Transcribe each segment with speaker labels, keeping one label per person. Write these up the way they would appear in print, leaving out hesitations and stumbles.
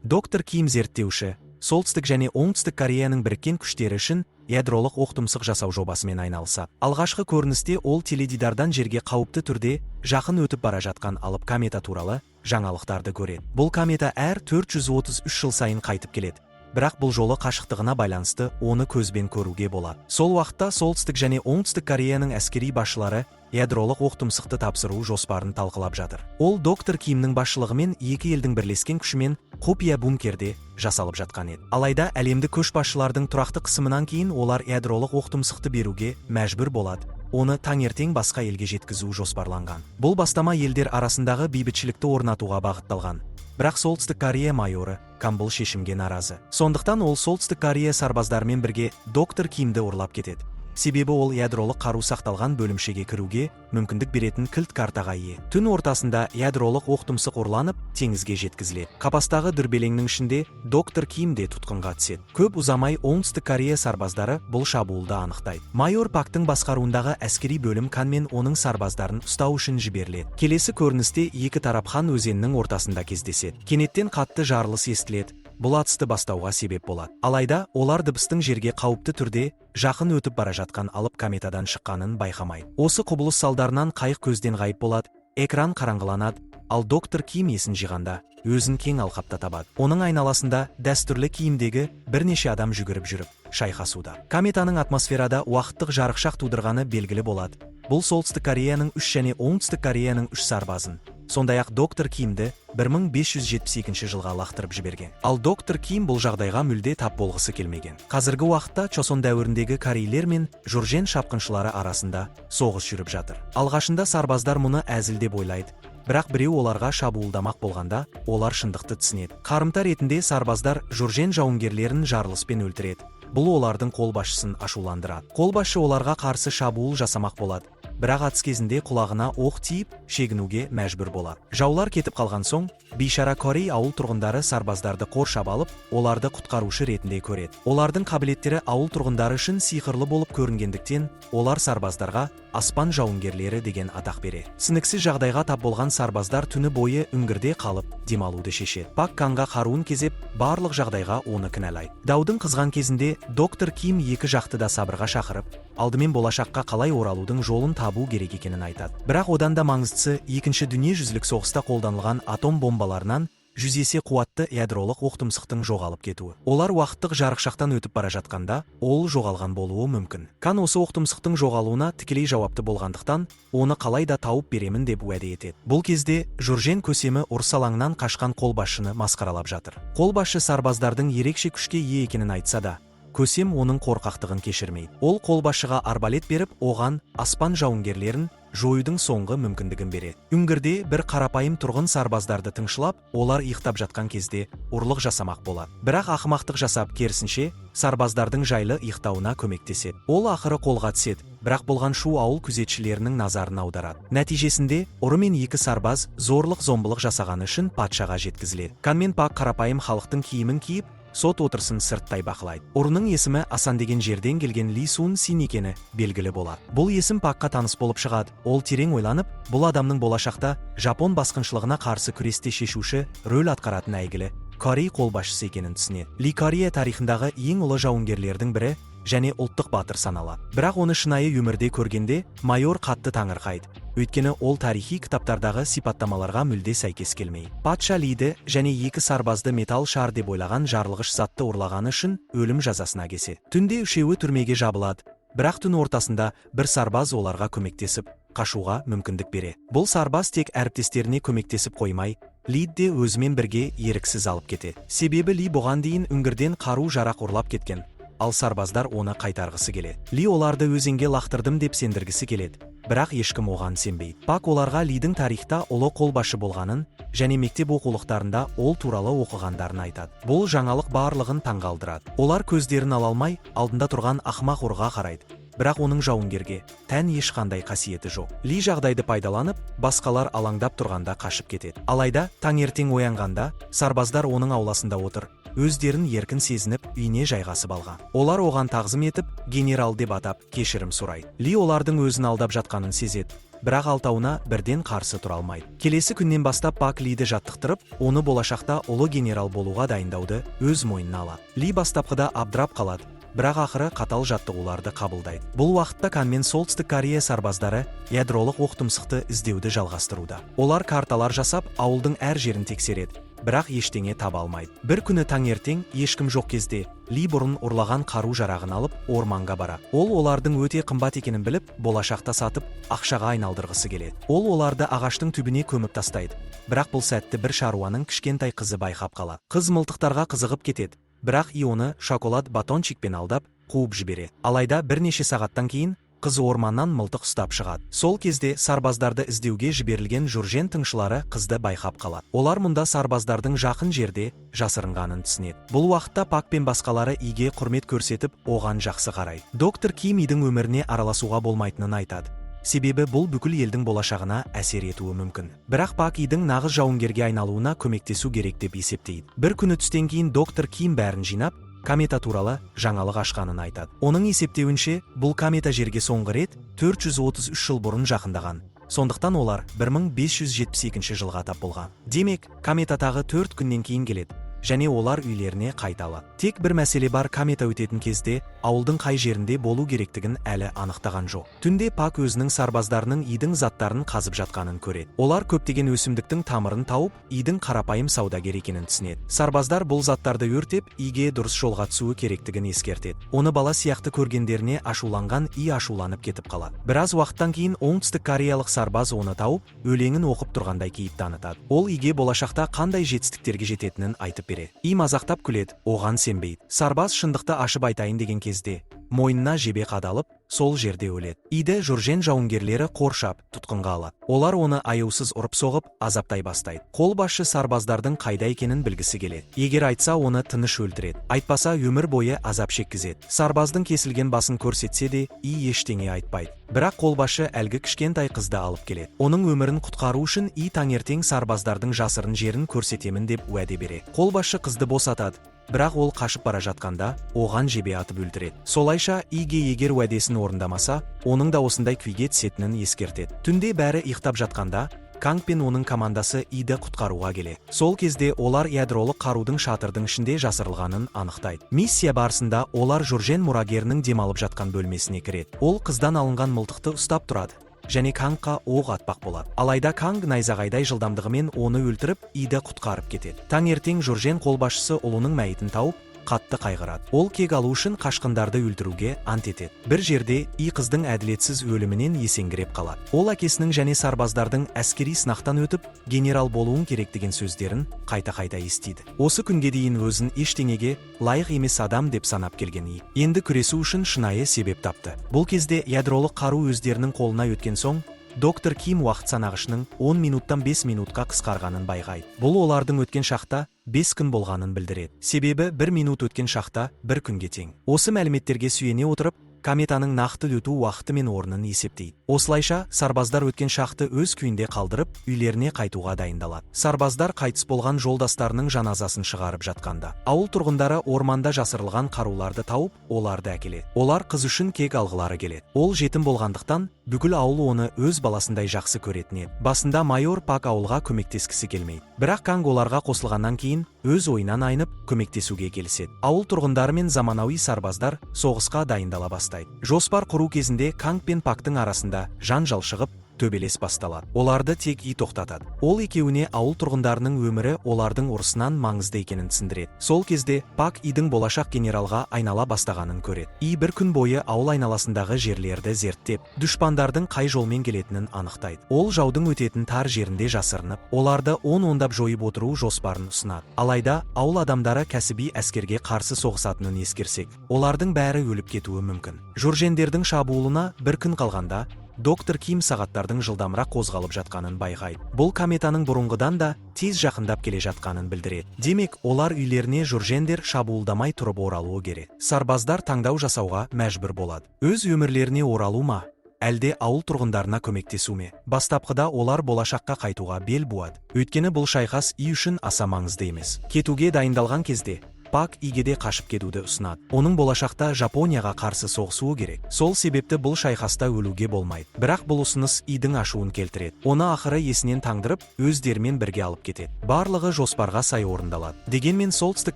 Speaker 1: Доктор Ким зерттеуші, Солтүстік және Оңтүстік Кореяның біріккен күштері үшін ядролық оқтұмсық жасау жобасымен айналысады. Алғашқы көріністе ол теледидардан жерге қауіпті түрде жақын өтіп бара жатқан алып комета туралы жаңалықтарды көреді. Бұл комета әр 433 жыл сайын қайтып келеді. Бірақ бұл жолы қашықтығына байланысты оны көзбен көруге болады. Сол уақытта Солтүстік және Оңтүстік Кореяның әскери басшылары ядролық оқтұмсықты тапсыру жоспарын талқылап жатыр. Ол доктор Кимнің басшылығымен екі елдің бірлескен күшімен құпия бункерде жасалып жатқан еді. Алайда әлемдік көшбасшылардың тұрақты қысымынан кейін олар ядролық оқтұмсықты беруге мәжбүр болады. Оны таңертең басқа елге жеткізу жоспарланған. Бұл бастама елдер арасындағы бейбітшілікті орнатуға бағытталған. Бірақ Солтүстік Корея майоры Кан бұл шешімге наразы. Сондықтан ол Солтүстік Корея сарбаздарымен бірге доктор Кимді ұрлап кетеді. Себебі ол ядролық қару сақталған бөлімшеге кіруге мүмкіндік беретін кілт картаға ие. Түн ортасында ядролық оқтұмсық ұрланып, теңізге жеткізіледі. Қапастағы дүрбелеңнің ішінде доктор Ким де тұтқынға түседі. Көп ұзамай Оңтүстік Корея сарбаздары бұл шабуылды анықтайды. Майор Пактың басқаруындағы әскери бөлім Кан мен оның сарбаздарын ұстау үшін жіберіледі. Келесі көріністе екі тарап Хан өзенінің ортасында кездеседі. Кенеттен қатты жарылыс естіледі. Бұл атысты бастауға себеп болады. Алайда олар дыбыстың жерге қауіпті түрде жақын өтіп бара жатқан алып кометадан шыққанын байқамайды. Осы құбылыс салдарынан қайық көзден ғайып болады, экран қараңғыланады, ал доктор Ким есін жиғанда өзін кең алқапта табады. Оның айналасында дәстүрлі киімдегі бірнеше адам жүгіріп жүріп, шайқасуда. Кометаның атмосферада уақыттық жарықшақ тудырғаны белгілі болады. Бұл Солтүстік Кореяның үш және Оңтүстік Кореяның үш сарбазын, сондай-ақ доктор Кимді 1572 жылға лақтырып жіберген. Ал доктор Ким бұл жағдайға мүлде тап болғысы келмеген. Қазіргі уақытта Чосон дәуіріндегі корейлер мен журжен шапқыншылары арасында соғыс жүріп жатыр. Алғашында сарбаздар мұны әзіл деп ойлайды, бірақ біреу оларға шабуылдамақ болғанда, олар шындықты түсінеді. Қарымта ретінде сарбаздар журжен жауынгерлерін жарылыспен өлтіреді. Бұл олардың қолбасшысын ашуландырады. Қолбасшы оларға қарсы шабуыл жасамақ болады, бірақ атыс кезінде құлағына оқ тиіп, шегінуге мәжбүр болады. Жаулар кетіп қалған соң, бейшара корей ауыл тұрғындары сарбаздарды қоршап алып, оларды құтқарушы ретінде көреді. Олардың қабілеттері ауыл тұрғындары үшін сиқырлы болып көрінгендіктен, олар сарбаздарға «аспан жауынгерлері» деген атақ береді. Түсініксіз жағдайға тап болған сарбаздар түні бойы үңгірде қалып, демалуды шешеді. Пак Канға қаруын кезеп, барлық жағдайға оны кінәлайды. Даудың қызған кезінде доктор Ким екі жақты да сабырға шақырып, алдымен болашаққа қалай оралудың жолын табу керек екенін айтады. Бірақ одан да маңыздысы Екінші дүниежүзілік соғыста қолданылған атом бомбаларынан 100 есе қуатты ядролық оқтұмсықтың жоғалып кетуі. Олар уақыттық жарықшақтан өтіп бара жатқанда, ол жоғалған болуы мүмкін. Кан осы оқтұмсықтың жоғалуына тікелей жауапты болғандықтан, оны қалай да тауып беремін деп уәде етеді. Бұл кезде Журжен көсемі ұрыс алаңынан қашқан қолбасшыны масқаралап жатыр. Қолбасшы сарбаздардың ерекше күшке ие екенін айтса да, көсем оның қорқақтығын кешірмейді. Ол қолбасшыға арбалет беріп, оған аспан жауынгерлерін жоюдың соңғы мүмкіндігін береді. Үңгірде бір қарапайым тұрғын сарбаздарды тыңшылап, олар ұйықтап жатқан кезде ұрлық жасамақ болады. Бірақ ақымақтық жасап, керісінше, сарбаздардың жайлы ұйықтауына көмектеседі. Ол ақыры қолға түседі, бірақ болған шу ауыл күзетшілерінің назарын аударады. Нәтижесінде ұры мен екі сарбаз зорлық зомбылық жасағаны үшін патшаға жеткізіледі. Кан мен Пак қарапайым халықтың киімін киіп, сот отырысын сырттай бақылайды. Ұрының есімі Асан деген жерден келген Ли Сун Син екені белгілі болады. Бұл есім Пакқа таныс болып шығады. Ол терең ойланып, бұл адамның болашақта жапон басқыншылығына қарсы күресте шешуші рөл атқаратын әйгілі корей қолбасшысы екенін түсінеді. Ли Корея тарихындағы ең ұлы жауынгерлердің бірі және ұлттық батыр саналады. Бірақ оны шынайы өмірде көргенде майор қатты таңырқайды. Өйткені ол тарихи кітаптардағы сипаттамаларға мүлде сәйкес келмейді. Патша Лиді және екі сарбазды металл шар деп ойлаған жарылғыш затты ұрлағаны үшін өлім жазасына кеседі. Түнде үшеуі түрмеге жабылады. Бірақ түн ортасында бір сарбаз оларға көмектесіп, қашуға мүмкіндік береді. Бұл сарбаз тек әріптестеріне көмектесіп қоймай, Лиді де өзімен бірге еріксіз алып кетеді. Себебі Ли бұған дейін үңгірден қару жарақ ұрлап кеткен, ал сарбаздар оны қайтарғысы келеді. Ли оларды өзенге лақтырдым деп сендіргісі келеді, бірақ ешкім оған сенбейді. Пак оларға Лидің тарихта ұлы қолбасшы болғанын және мектеп оқулықтарында ол туралы оқығандарын айтады. Бұл жаңалық барлығын таңғалдырады. Олар көздерін ала алмай, алдында тұрған ақымақ ұрыға қарайды. Бірақ оның жауынгерге тән ешқандай қасиеті жоқ. Ли жағдайды пайдаланып, басқалар алаңдап тұрғанда қашып кетеді. Алайда таңертең оянғанда сарбаздар оның ауласында отыр, өздерін еркін сезініп, үйіне жайғасып алған. Олар оған тағзым етіп, генерал деп атап, кешірім сұрайды. Ли олардың өзін алдап жатқанын сезеді, Бірақ алтауына бірден қарсы тұра алмайды. Келесі күннен бастап Пак Лиді жаттықтырып, оны болашақта ұлы генерал болуға дайындауды өз мойнына алады. Ли бастапқыда абдырап қалады, бірақ ақыры қатал жаттығуларды қабылдайды. Бұл уақытта Кан мен Солтүстік Корея сарбаздары ядролық оқтұмсықты іздеуді жалғастыруда. Олар карталар жасап, ауылдың әр жерін тексереді, бірақ ештеңе таба алмайды. Бір күні таңертең ешкім жоқ кезде Ли бұрын ұрлаған қару жарағын алып, орманға барады. Ол олардың өте қымбат екенін біліп, болашақта сатып, ақшаға айналдырғысы келеді. Ол оларды ағаштың түбіне көміп тастайды. Бірақ бұл сәтті бір шаруаның кішкентай қызы байқап қалады. Қыз мылтықтарға қызығып кетеді, бірақ И оны шоколад батончикпен алдап, қуып жібереді. Алайда бірнеше сағаттан кейін қыз орманнан мылтық ұстап шығады. Сол кезде сарбаздарды іздеуге жіберілген жүржен тыңшылары қызды байқап қалады. Олар мұнда сарбаздардың жақын жерде жасырынғанын түсінеді. Бұл уақытта Пак пен басқалары Иге құрмет көрсетіп, оған жақсы қарайды. Доктор Ким Идің өміріне араласуға болмайтынын айтады. Себебі бұл бүкіл елдің болашағына әсер етуі мүмкін. Бірақ Пак Идің нағыз жауынгерге айналуына көмектесу керек деп есептейді. Бір күні түстен кейін доктор Ким бәрін жинап, комета туралы жаңалық ашқанын айтады. Оның есептеуінше, бұл комета жерге соңғы рет 433 жыл бұрын жақындаған. Сондықтан олар 1572 жылға тап болған. Демек, комета тағы 4 күннен кейін келеді және олар үйлеріне қайта алады. Тек бір мәселе бар: комета өтетін кезде ауылдың қай жерінде болу керектігін әлі анықтаған жоқ. Түнде Пак өзінің сарбаздарының Идің заттарын қазып жатқанын көреді. Олар көптеген өсімдіктің тамырын тауып, Идің қарапайым саудагер екенін түсінеді. Сарбаздар бұл заттарды өртеп, Иге дұрыс жолға түсуі керектігін ескертеді. Оны бала сияқты көргендеріне ашуланған И ашуланып кетіп қалады. Біраз уақыттан кейін оңтүстік кореялық сарбаз оны тауып, өлеңін оқып тұрғандай кейіп танытады. Ол Иге болашақта қандай жетістіктерге жететінін айтып береді. И мазақтап күледі, оған сенбейді. Сарбаз шындықты ашып айтайын деген кезде мойнына жебе қадалып, сол жерде өледі. Иді жүржен жауынгерлері қоршап, тұтқынға алады. Олар оны аяусыз ұрып соғып, азаптай бастайды. Қолбасшы сарбаздардың қайда екенін білгісі келеді. Егер айтса, оны тыныш өлтіреді. Айтпаса, өмір бойы азап шеккізеді. Сарбаздың кесілген басын көрсетсе де, И ештеңе айтпайды. Бірақ қолбасшы әлгі кішкентай қызды алып келеді. Оның өмірін құтқару үшін И таңертең сарбаздардың жасырын жерін көрсетемін деп уәде береді. Қолбасшы қызды босатады, бірақ ол қашып бара жатқанда оған жебе атып өлтіреді. Солайша Иге егер уәдесін орындамаса, оның да осындай күйге түсетінін ескертеді. Түнде бәрі ұйықтап жатқанда Канг пен оның командасы Иді құтқаруға келеді. Сол кезде олар ядролық қарудың шатырдың ішінде жасырылғанын анықтайды. Миссия барысында олар Жүржен мұрагерінің демалып жатқан бөлмесіне кіреді. Ол қыздан алынған мылтықты ұстап тұрады және Кангқа оқ атпақ болады. Алайда Канг найзағайдай жылдамдығымен оны өлтіріп, Иді құтқарып кетеді. Таңертең Жүржен қолбасшысы ұлының мәйітін тауып, қатты қайғырады. Ол кек алу үшін қашқындарды өлтіруге ант етеді. Бір жерде И қыздың әділетсіз өлімінен есеңгіреп қалады. Ол әкесінің және сарбаздардың әскери сынақтан өтіп, генерал болуың керек деген сөздерін қайта-қайта естиді. Осы күнге дейін өзін ештеңеге лайық емес адам деп санап келген И енді күресу үшін шынайы себеп тапты. Бұл кезде ядролық қару өздерінің қолына өткен соң, доктор Ким уақыт санағышының 10 минуттан 5 минутқа қысқарғанын байқайды. Бұл олардың өткен шақта 5 күн болғанын білдіреді. Себебі 1 минут өткен шақта бір күнге тең. Осы мәліметтерге сүйене отырып, кометаның нақты өту уақыты мен орнын есептейді. Осылайша, сарбаздар өткен шақты өз күйінде қалдырып, үйлеріне қайтуға дайындалады. Сарбаздар қайтыс болған жолдастарының жаназасын шығарып жатқанда, ауыл тұрғындары орманда жасырылған қаруларды тауып, оларды әкеледі. Олар қыз үшін кек алғылары келеді. Ол жетім болғандықтан, бүкіл ауыл оны өз баласындай жақсы көретін еді. Басында майор Пак ауылға көмектескісі келмейді. Бірақ Канг оларға қосылғаннан кейін өз ойынан айнып, көмектесуге келіседі. Ауыл тұрғындары мен заманауи сарбаздар соғысқа дайындала бастайды. Жоспар құру кезінде Канг пен Пактың арасында жанжал шығып, төбелес басталады. Оларды тек И тоқтатады. Ол екеуіне ауыл тұрғындарының өмірі олардың ұрысынан маңызды екенін түсіндіреді. Сол кезде Пак Идің болашақ генералға айнала бастағанын көреді. И бір күн бойы ауыл айналасындағы жерлерді зерттеп, дұшпандардың қай жолмен келетінін анықтайды. Ол жаудың өтетін тар жерінде жасырынып, оларды он-ондап жойып отыру жоспарын ұсынады. Алайда ауыл адамдары кәсіби әскерге қарсы соғысатынын ескерсек, олардың бәрі өліп кетуі мүмкін. Жүржендердің шабуылына бір күн қалғанда, доктор Ким сағаттардың жылдамырақ қозғалып жатқанын байқайды. Бұл кометаның бұрынғыдан да тез жақындап келе жатқанын білдіреді. Демек, олар үйлеріне жүржендер шабуылдамай тұрып оралуы керек. Сарбаздар таңдау жасауға мәжбүр болады. Өз өмірлеріне оралу ма, әлде ауыл тұрғындарына көмектесу ме? Бастапқыда олар болашаққа қайтуға бел буады. Өйткені бұл шайқас И үшін аса маңызды емес. Кетуге дайындалған кезде Пак Иге де қашып кетуді ұсынады. Оның болашақта Жапонияға қарсы соғысуы керек. Сол себепті бұл шайқаста өлуге болмайды. Бірақ бұл ұсыныс Идің ашуын келтіреді. Оны ақыры есінен таңдырып, өздерімен бірге алып кетеді. Барлығы жоспарға сай орындалады. Дегенмен солтүстік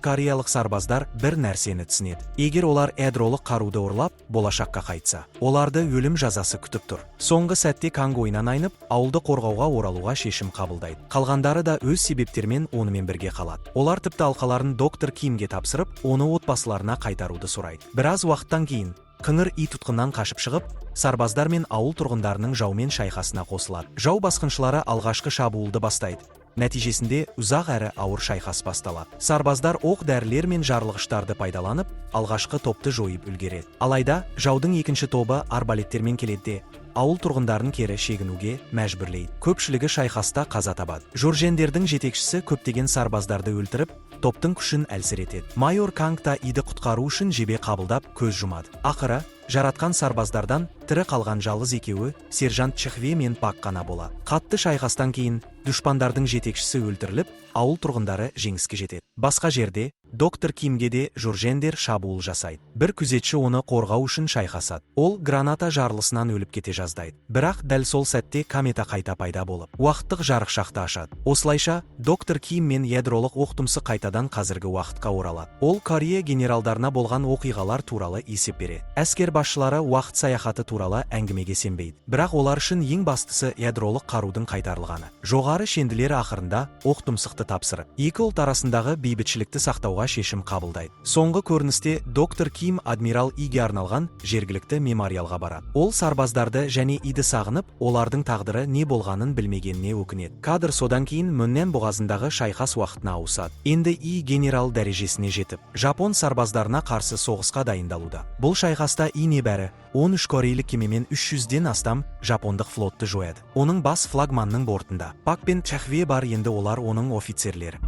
Speaker 1: кореялық сарбаздар бір нәрсені түсінеді. Егер олар ядролық қаруды ұрлап, болашаққа қайтса, оларды өлім жазасы күтіп тұр. Соңғы сәтте Канг ойынан айнып, ауылды қорғауға оралуға шешім қабылдайды. Қалғандары да өз себептермен онымен бірге қалады. Олар тіпті алқаларын доктор Кимге тапсырып, оны отбасыларына қайтаруды сұрайды. Біраз уақыттан кейін Қыңыр И тұтқыннан қашып шығып, сарбаздар мен ауыл тұрғындарының жаумен шайқасына қосылады. Жау басқыншылары алғашқы шабуылды бастайды. Нәтижесінде ұзақ әрі ауыр шайқас басталады. Сарбаздар оқ дәрілер мен жарылғыштарды пайдаланып, алғашқы топты жойып үлгереді. Алайда жаудың екінші тобы арбалеттермен келеді де, ауыл тұрғындарын кері шегінуге мәжбүрлейді. Көпшілігі шайқаста қаза табады. Журжендердің жетекшісі көптеген сарбаздарды өлтіріп, топтың күшін әлсіретеді. Майор Канг та Иді құтқару үшін жебе қабылдап, көз жұмады. Ақыры жаратқан сарбаздардан тірі қалған жалғыз екеуі сержант Чхве мен Пак қана болады. Қатты шайқастан кейін дұшпандардың жетекшісі өлтіріліп, ауыл тұрғындары жеңіске жетеді. Басқа жерде доктор Кимге де журжендер шабуыл жасайды. Бір күзетші оны қорғау үшін шайқасады. Ол граната жарылысынан өліп кете жаздайды. Бірақ дәл сол сәтте комета қайта пайда болып, уақыттық жарықшақты ашады. Осылайша доктор Ким мен ядролық оқтұмсық қайтадан қазіргі уақытқа оралады. Ол Корея генералдарына болған оқиғалар туралы есеп береді. Әскер басшылары уақыт саяхаты туралы әңгімеге сенбейді. Бірақ олар үшін ең бастысы ядролық қарудың қайтарылғаны. Жоғары шенділер ақырында оқтұмсықты тапсырып, екі ұлт арасындағы бейбітшілікті сақтауға шешім қабылдайды. Соңғы көріністе доктор Ким адмирал Иге арналған жергілікті мемориалға барады. Ол сарбаздарды және Иді сағынып, олардың тағдыры не болғанын білмегеніне өкінеді. Кадр содан кейін Мөннен бұғазындағы шайқас уақытына ауысады. Енді И генерал дәрежесіне жетіп, жапон сарбаздарына қарсы соғысқа дайындалуда. Бұл шайқаста И небәрі 13 корейлік кемемен 300-ден астам жапондық флотты жояды. Оның бас флагманның бортында Пак пен Чхве бар, енді олар оның офицерлері.